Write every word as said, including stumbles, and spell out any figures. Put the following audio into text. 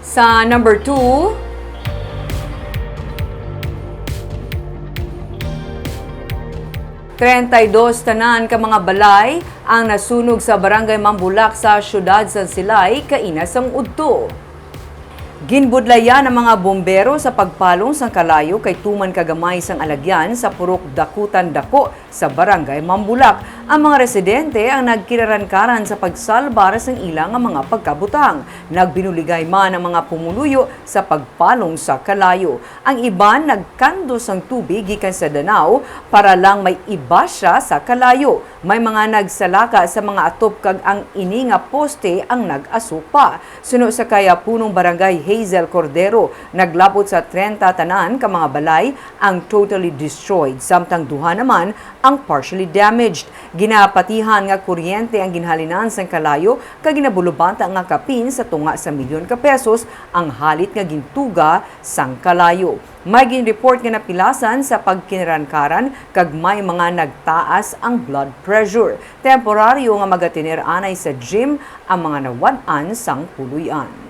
Sa number two, treinta y dos tanan ka mga balay ang nasunog sa Barangay Mambulak sa siyudad sang Silay kaina sang udto. Ginbudlayan ang mga bombero sa pagpalong sang kalayo kay tuman ka gamay sang alagyan sa purok Dakutan Dako sa Barangay Mambulak. Ang mga residente ang nagkinarankaran sa pagsalbar sang ila nga mga pagkabutang. Nagbinuligay man ang mga pumuluyo sa pagpalong sa kalayo. Ang iban nagkandos sang tubig gikan sa danaw para lang may ibasya sa kalayo. May mga nagsalaka sa mga atop kag ang ini nga poste ang nag-asupa. Suno sa kay Punong Barangay Hazel Cordero, naglabot sa treinta tanan ka mga balay ang totally destroyed, samtang duha naman ang partially damaged. Ginapatihan nga kuryente ang ginhalinan sang kalayo kag ginabulubata nga kapin sa tunga sa milyon ka pesos ang halit nga gintuga sang kalayo. May ginreport nga napilasan sa pagkinarankaran kag may mga nagtaas ang blood pressure. Temporaryo nga magatener anay sa gym ang mga nawad-an sang puloy-an.